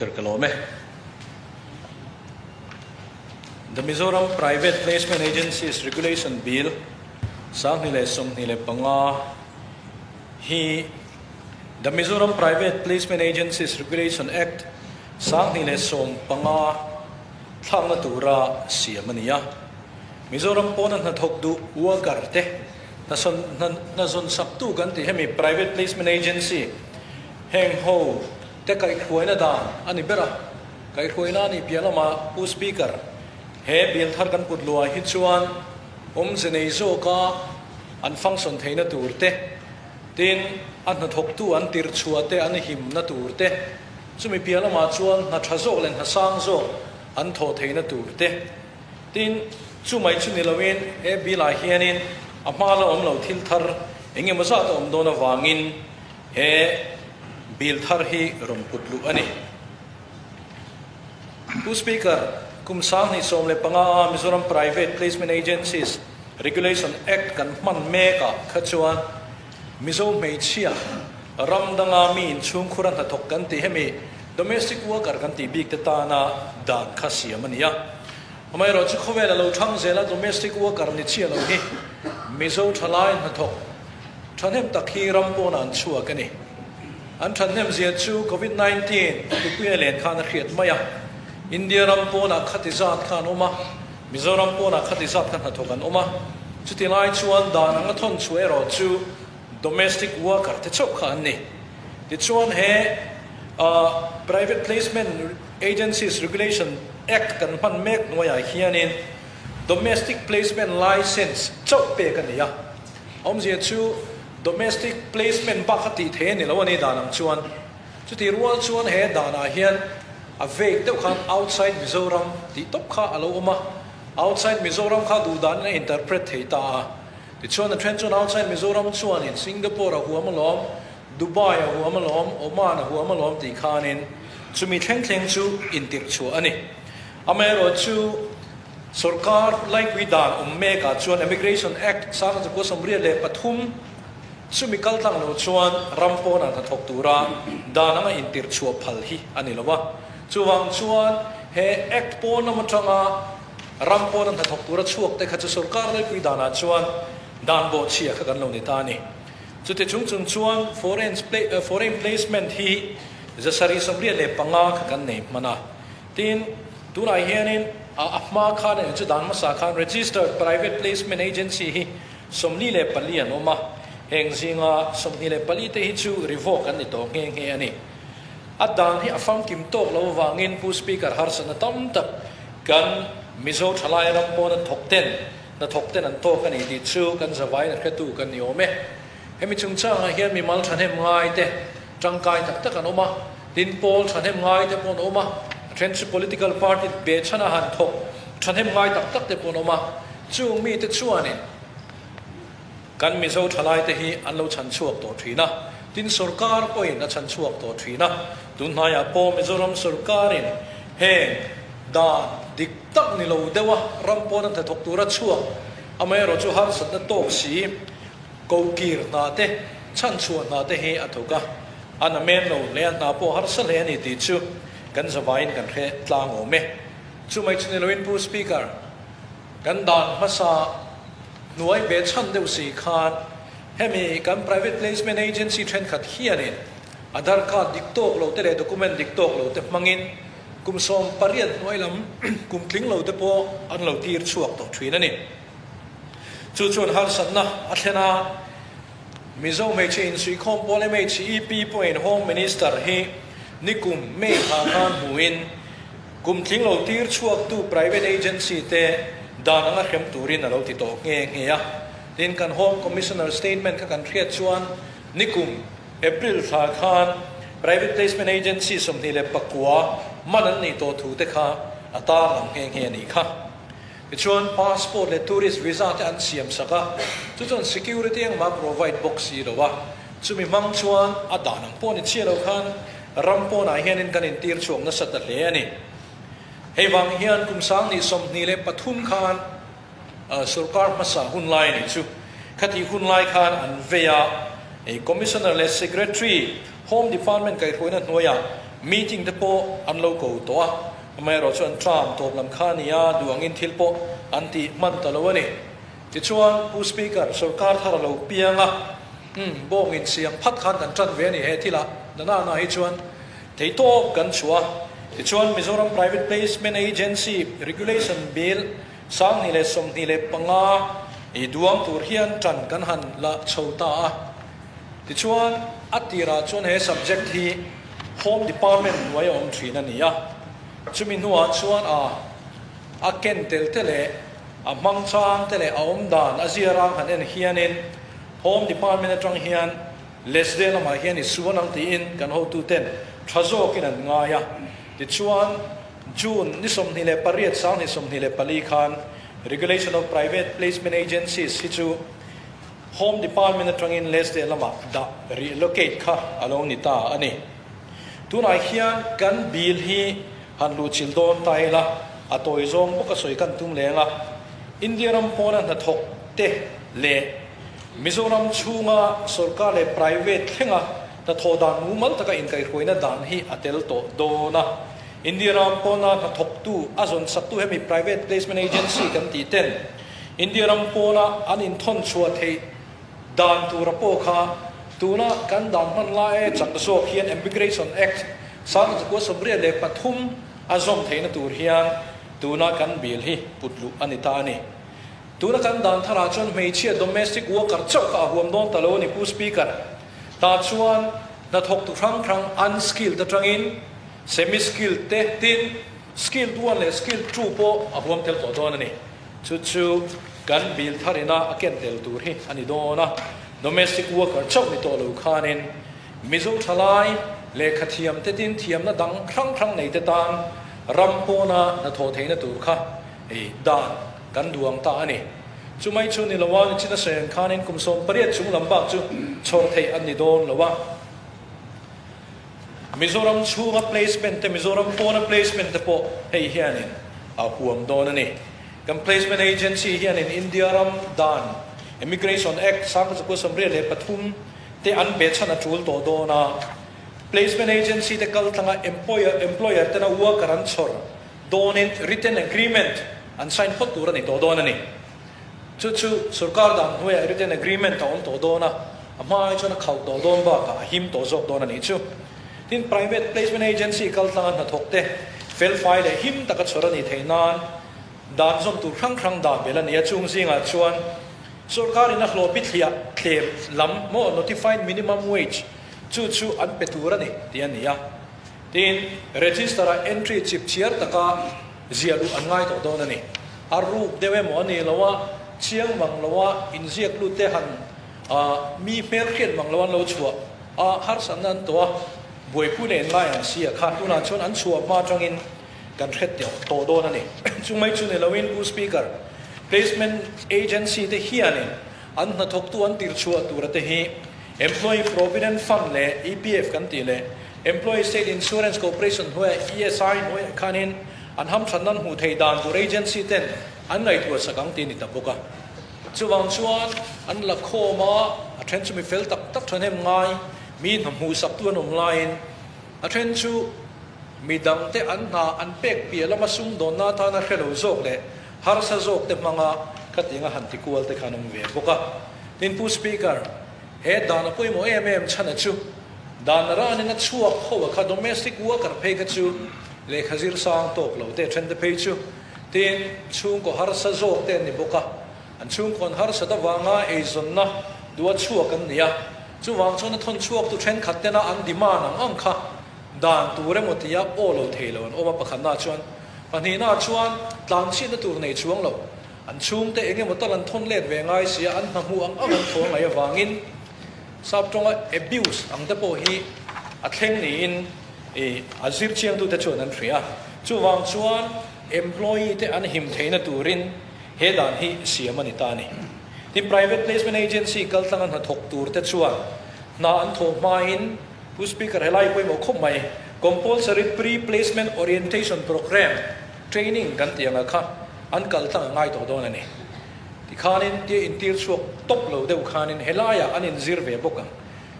Ka lawm e. The Mizoram Private Placement Agencies Regulation Bill 2025 hi The Mizoram Private Placement Agencies Regulation Act 2015 thlakna tura siam a ni a. Mizoram pawna hnathawk duh worker te hna zawn saktu kan tih hemi Private Placement Agency heng ho Te kaihhruaina dan a ni ber a, kaihhruaina a nih piah lamah Pu Speaker, he bill thar kan put luah hi chuan awmze nei zawka an function theihna tur te, tin a hnathawktu an tirh chhuah te an himna tur te, chumi piah lamah chuan hna tha zawk leh hna sang zawk an thawh theihna tur te, tin chumai chu ni loin he bill ah hianin a hma la awm lo thil thar eng emaw zat a awm dawn avangin He bill thar hi rawn put luh a ni. Pu Speaker, kum 2015 a Mizoram Private Placement Agencies Regulation Act kan hman mek ah kha chuan Mizo hmeichhia ram danga mi inchhungkhur a hnathawk kan tih hemi domestic worker kan tih bik te tana dan kha siam a ni a. Amaherawhchu chu khawvel a lo thang zel a domestic worker ni chiah lo hi Mizo thalai hnathawk Thahnem tak hi ram pawnah an chhuak a ni. An thahnem zia chu Covid 19 hripui a len khan a hriat mai a. India ram pawnah khati zat kha an awm a, Mizoram pawnah khati zat kha hnathawk an awm a. Chuti lai chuan dan anga thawn chhuah erawh chu domestic worker te chauh kha an ni. Tichuan he Private Placement Agencies Regulation Act kan hman mek hnuaiah hianin Domestic Placement Licence chauh pek a ni a. Awmzia chu domestic placement bak a tih thei a ni lo a ni dan ang chuan. Chutih rual chuan he danah hian a vague deuh khan outside Mizoram tih tawp kha a lo awm a, outside Mizoram kha duh danin a interpret thei ta a. Tichuan a then chuan outside Mizoram chuanin Singapore a huam alawm, Dubai a huam alawm, Oman a huam alawm tih khanin chumi thleng thleng chu intirh chhuah a ni. Amaherawhchu Sorkar laikui dan awm mekah chuan Immigration Act 1983 chumi kal tlang lo chuan ram pawnah hnathawk tura dan anga intirh chhuah phal hi a ni lo a. Chuvang chuan he Act pawn lam atanga ram pawna hnathawk tura chhuak te kha chu sorkar laikui danah chuan dan bawhchhia kha kan lo ni ta a ni. Chuti chung chung chuan foreign placement hi 785 kha kan nei hman a. Tin, tunah hianin a hma khan eng chu dan hmasa khan Registered Private Placement Agency hi 44 an awm a, heng zinga 24 te hi chu revoke an ni tawh nghe nghe a ni. A dan hi a famkim tawk lo avangin Pu Speaker harsatna tam tak kan Mizo thalai ram pawn an thawk ten, hnathawk ten an tawk a ni tih chu kan zavaiin a hretu kan ni awm e. Hemi chungchangah hian mimal thahnem ngai te tangkai tak tak an awm a, tin pawl thahnem ngai te pawh an awm a, a then chu political party be chhan a han thawk thahnem ngai tak tak te pawh an awm a, chung mite chuanin kan Mizo thalai te hi an lo chhan chhuak tawh thin a, tin sorkar pawhin a chhan chhuak tawh thin a, tunhnaiah pawh Mizoram sorkarin heng dan dik tak ni lo deuha ram pawn an hnathawk tura chhuak amaherawh chu harsatna tawk si Kokir hna te, chhanchhuah hna te hi a thawk a, a na men lo hle a, hna pawh harsa hle a ni tih chu kan zavaiin kan hre tlang awm e. Chumai chu ni loin Pu Speaker, kan dan hmasa hnuai ve chhan deuh si khan hemi kan Private Placement Agency thenkhat hianin Aadhaar card dik tawk lo te leh document dik tawk lo te hmangin kum 18 hnuai lam kum tling lo te pawh an lo tir chhuak tawh thin a ni. Chu chuan harsatna a thlen a, Mizo hmeichhe insuihkhawm pawl MHEP pawhin Home Minister hi nikum May thla khan hmuhin kum tling lo tir chhuaktu private agency te dan anga hrem turin a lo ti tawh nghe nghe a. Tin, kan Home Commissioner statement kha kan hriat chuan nikum April thla khan private placement agency 29 man an nih tawh thu te kha a tarlang nghe nghe a nih kha. Tichuan passport leh tourist visa te an siam sak a, chu chuan security engmah a provide bawk si lo a, chumi hmang chuan a dan ang pawh ni chiah lo khan ram pawnah hianin kan intir chhuak nasa ta hle a ni. Hei vang hian kum 2023 khan sorkar hmasa hun lai a nih chu, khatih hun lai khan an vei a, Commissioner leh Secretary, Home Department kaihhruaina hnuaiah. Meeting te pawh an lo ko tawh a, amaherawhchu an term tawp lam kha a ni a, duh angin thil pawh an ti hman ta lo a ni. Tichuan, Pu Speaker, sorkar thar a lo piang a, umm, bawng insiam phat khan kan tan ve a ni he thilah nana na hi chuan theihtawp kan chhuah a. Tichuan, Mizoram Private Placement Agency Regulation Bill 2025 i duang tur hian tan kan han la chho ta a. Tichuan, a tirah chuan he subject hi Home Department hnuai a awm thin a ni a. Chumi hnuah chuan a a ken tel te leh a hmang chang te leh a awm dan a zia rang han en hianin Home Department atang hian Lesde lamah hian i suan ang tiin kan hotuten tha zawkin an ngai a. Tichuan, June ni 28 2024 khan Regulation of Private Placement Agencies hi chu Home Department atangin Lesde lamah dah relocate kha a lo ni ta a ni. Tunah hian kan bill hi han luhchilh dawn ta ila, a tawi zawng bawk a sawi kan tum leng a. India ram pawna hnathawk te leh Mizoram chhunga sorkar leh private thlenga hnathawh dan mumal taka inkaihhruaina dan hi a tel tawh dawn a. India ram pawna hnathawktu a zawn saktu hemi private placement agency kan tih ten India ram pawna an inthawn chhuah theih dan tura pawh kha tuna kan dan hman lai e chak zawk hian Immigration Act 1983 a zawm theihna tur hian tuna kan bill hi put luh a ni ta a ni. Tuna kan dan tharah chuan hmeichhia domestic worker chauh kha a huam dawn ta lo a ni Pu Speaker. Tah chuan hnathawktu hrang hrang unskilled atangin semi skilled te tin skilled one leh skilled two pawh a huam tel tawh dawn a ni. Chu chu kan bill thar ina a ken tel tur hi a ni dawn a, domestic worker chauh ni tawh lo khanin Mizo thalai lehkha thiam te tin thiamna dang hrang hrang nei te tan ram pawna hnathawh theihna tur kha ei dan kan duang ta a ni. Chumai chu ni lo a, nichina sawi ang khanin kum 18 chung lam bak chu chhawr theih an ni dawn lo a. Mizoram chhunga placement te, Mizoram pawna placement te pawh hei hianin a huam dawn a ni. Kan placement agency hianin India ram dan Immigration Act 1983 te an be chhan a tul tawh dawn a. Placement agency te kal tlanga employer employer tena worker an chhawr dawnin written agreement an sign phawt tur a ni tawh dawn a ni. Chu chu sorkar dan hnuaiah written agreement a awm tawh dawn a, a hma ai chuan a khauh tawh dawn bakah a him tawh zawk dawn a nih chu. Tin, private placement agency kal tlanga hnathawk te felfai leh him taka chhawr a nih theih nan dan zawm tur hrang hrang dah belh a ni a, chung zingah chuan sorkarin a hlawh bithliah thlem lam maw notified minimum wage chu chu an pe tur a ni tih a ni a. Tin, register-ah entry chip chhiar taka ziah luh an ngai tawh dawn a ni. A ruk deuh emaw a ni lo a, chiang mang lo a, inziak lut te han mi hmel hriat mang lo an lo chhuah a, harsatna an tawh a, buaipui leh in lai ang si a kha tunah chuan an chhuah hma atangin kan hre tawh dawn a ni. Chumai chu ni loin Pu Speaker, Placement Agency te hianin an hnathawktu an tirchhuah tura te hi Employee Provident Fund leh EPF kan tih leh Employee State Insurance Corporation hnuaiah ESI hnuaiah khanin an hamthat nan hmuh theih dan tur agency ten an ngaihtuah sak ang tih a ni ta bawk a. Chuvang chuan an la khawm a, a then chu mi fel tak tak thahnem ngai, mi hna hmuh sak tu an awm laiin a then chu mi dangte an hna an pek piah lama sumdawnna atana hre lo zawk leh harsa zawk te hmanga khatianga han ti kual te kha an awm ve bawk a. Tin Pu Speaker, he dan a pawimawh em em chhan a chu dan ranin a chhuak ho a kha domestic worker phei kha chu lehkha zir sang tawk lo te then te phei chu tin chhungkaw harsa zawk te an ni bawk a, an chhungkaw an harsat avanga eizawnna duha chhuak an ni a, chuvang chuan a thawn chhuak tu thenkhat tena an demand ang ang kha dan tur emaw tia aw lo thei lo an awm a pakhatna chuan pahnihna chuan tlanchhiatna tur nei chuang lo. An chhungte eng emaw tal an thawn let ve ngai sia, an hna hmuh ang ang an thawn mai avangin sap tawnga abuse ang te pawh hi a thleng niin a zir chiangtute chuan an hria. Chuvang chuan employee te an him theihna turin he dan hi siam a ni ta a ni. Tin, private placement agency kaltlanga hnathawk tur te chuan hna an thawh hmain Pu Speaker helai pawimawh khawp mai compulsory pre-placement orientation programme training kan tih anga kha an kal tlang a ngai tawh dawn a ni. Tikhanin tia intir chhuak tawp lo deuh khanin helaiah an inzir ve bawk ang.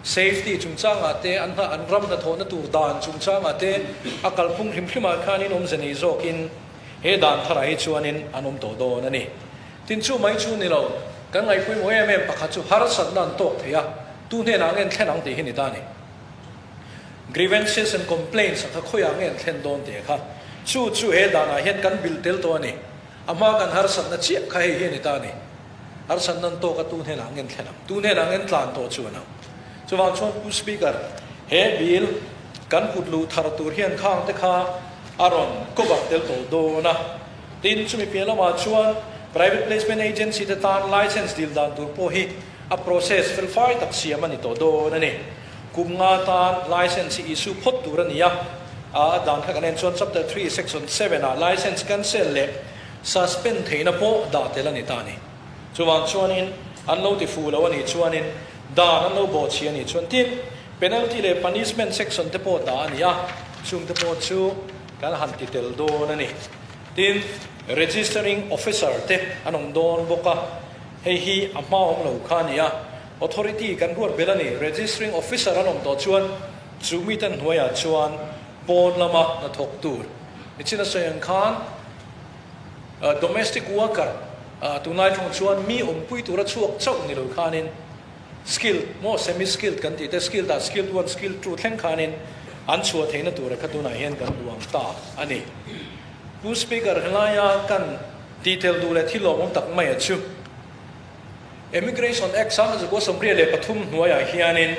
Safety chungchangah te, an hna an ram hnathawhna tur dan chungchangah te a kalphung hrim hrimah khanin awmze nei zawkin he dan tharah hi chuanin an awm tawh dawn a ni. Tin chu mai chu ni lo, kan ngaihpawimawh em em pakhat chu harsatna an tawk thei a, tu hnenah nge an thlen ang tih hi ni ta a ni. Grievances and complaints a kha khawiah nge an thlen dawn tih kha chu chu he danah hian kan bilh tel tawh a ni. A hma kan harsatna chiah kha hei hi a ni ta a ni. Harsatna an tawk a tu hnenah nge an thlen ang? Tu hnenah nge an tlan tawh chuan ang? Chuvang chuan Pu Speaker, he bill kan put luh thar tur hian khang te kha a rawn cover tel tawh dawn a. Tin, chumi piah lamah chuan Private Placement Agency te tan license dil dan tur pawh hi a process felfai tak siam a ni tawh dawn a ni. Kum nga tan license hi issue phawt tur a ni a, a dan kha kan en chuan Chapter 3 Section 7 ah license cancel leh suspend theihna pawh dah tel a ni ta a ni. Chuvang chuanin an lo ti fuh lo a nih chuanin dan an lo bawhchhi a nih chuan tin penalty leh punishment section te pawh dah a ni a, chung te pawh chu kan han ti tel dawn a ni. Tin, registering officer te an awm dawn bawk a, hei hi a hma awm lo kha a ni a. Authority kan ruat belh a ni. Registering Officer an awm tawh chuan chu miten hnuaiah chuan pawn lama hnathawk tur nichin a sawi ang khan domestic worker tunlai thawng chuan mi awmpui tura chhuak chauh ni lo khanin skilled maw semi skilled kan tih te skilled ah skilled one skilled two thleng khanin an chhuah theihna tura kha tunah hian kan duang ta a ni. Pu Speaker helaia kan tihtel duh leh thil lawmawm tak mai a chu. Immigration Act 1983 hnuaiah hianin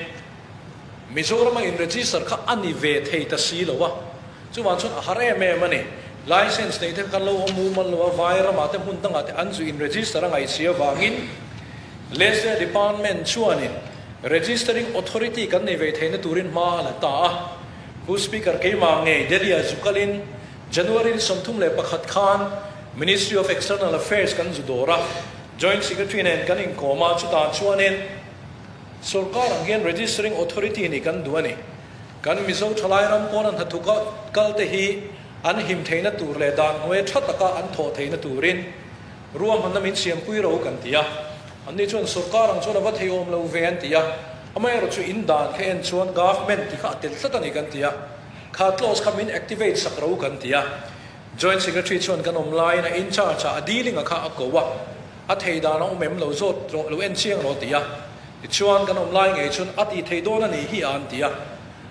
Mizorama in register kha a ni ve thei ta si lo a, chuvang chuan a har em em a ni. License nei te kha kan lo awm mumal lo a, vai ramah te hmun dangah te an zu in register a ngaih si avangin Leslie Department chuanin Registering Authority kan nei ve theihna turin hma a la ta a. Pu Speaker keimah ngei Delhi-ah zu kalin January ni 31 khan Ministry of External Affairs kan zu dawr a, Joint Secretary nen kan inkawm a, chutah chuanin sorkar ang hian Registering Authority nih kan duh a ni. Kan Mizo thalai ram pawn an hnathawk kal te hi an him theihna tur leh dan hnuai tha taka an thawh theihna turin ruahmanna min siampui ro kan ti a. Anni chuan sorkar ang chuan a va theiawm lo ve an ti a, amaherawhchu in dan kha en chuan government ti kha a tel tlat a ni kan ti a. Kha clause kha min activate sak ro kan ti a. Joint Secretary chuan kan awm laiin a in charge a, a dealing a kha a ko a, a thei dan a awm em lo zawt rawh, lo en chiang rawh ti a. Tichuan kan awm lai ngei chuan a ti thei dawn a nih hi a an ti a.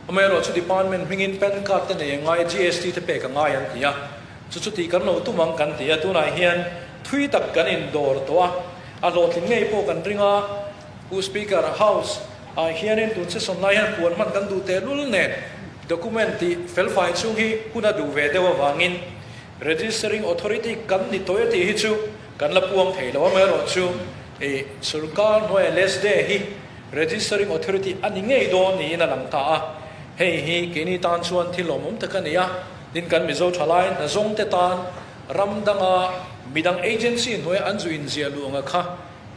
Amaherawh chu department hmingin pan card te nei a ngai, GST te pek a ngai an ti a. Chu chu tih kan lo tum ang kan ti a, tunah hian thui tak kan indawr tawh a, a hlawhtling ngei pawh kan ring a. Pu Speaker, House ah hianin tun session lai hian puan hman kan duh tehlul nen document tih felfai chhung hi hun a duh ve deuh avangin Registering Authority kan ni tawh e tih hi chu kan la puang thei lo. Amaherawhchu ih sorkar hnuaia LESDE hi Registering Authority a ni ngei dawn niin a lang ta a. Hei hi keini tan chuan thil lawmawm tak a ni a, tin kan Mizo thalai hnazawng te tan ram danga midang agency hnuaia an zu inziah luh anga kha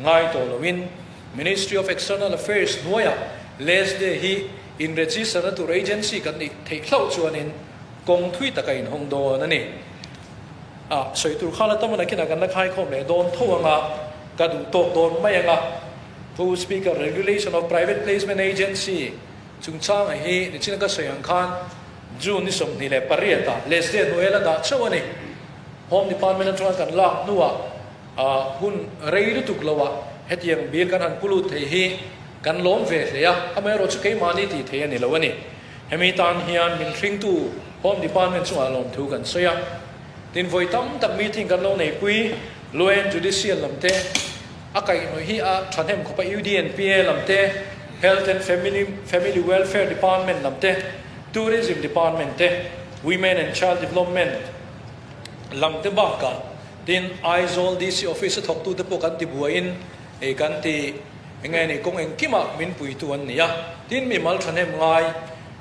Ngai tawh loin Ministry of External Affairs hnuaiah LESDE hi in register na tur agency kan nih theih hlauh chuanin kawng thui taka inhawng dawn a ni. A sawi tur kha la tam a nakinah kan la khaikhawm leh dawn tho anga ka duh tawk dawn mai anga Pu Speaker, Regulation of Private Placement Agency chungchanga hi nichina ka sawi ang khan June ni 28 ah LESDE hnuaia la dah chauh a ni. Home Department atanga kan lak hnuah A hun rei lutuk lo ah hetiang bill kan han pulut thei hi kan lawm ve hle a, amaherawh chu keimahni tih thei a ni lo a ni. Hemi tan hian min hringtu Home Department chungah lawmthu kan sawi a. Tin vawi tam tak meeting kan lo neipui Law and Judicial lam te, a kaihhnawih hi a thahnem khawp a UDNPA lam te, Health and Family Family Welfare Department lam te, Tourism Department te, Women and Child Development lam te bakah Tin, Aizawl DC Office a thawktute pawh kan ti buaiin ei kan ti eng nge ni kawng engkimah min puitu an ni a. Tin, mimal thahnem ngai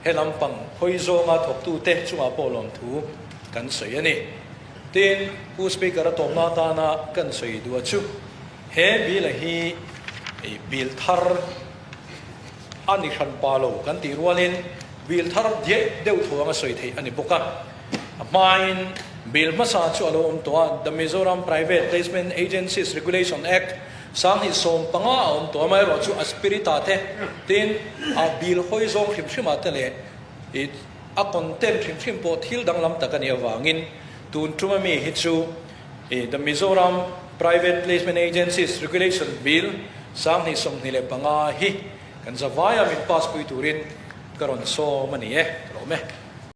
he lampang hawi zawnga thawktute chungah pawh lawmthu kan sawi a ni. Tin, Pu Speaker a tawmna atana kan sawi duh a chu he bill a hi ei bill thar a ni hran pa lo kan tih rualin bill thar diaih deuh thu anga sawi theih a ni bawk a. A hmain bill hmasa chu a lo awm tawh a, The Mizoram Private Placement Agencies Regulation Act, 2015 a awm tawh, amaherawhchu a spirit ah te, tin a bill hawi zawng hrim hrim ah te leh i a content hrim hrim pawh thil danglam tak a nih avangin tun tuma mi hi chu i The Mizoram Private Placement Agencies Regulation Bill 2025 hi kan zavaia min pass pui turin ka rawn sawm a ni e, ka lawm e.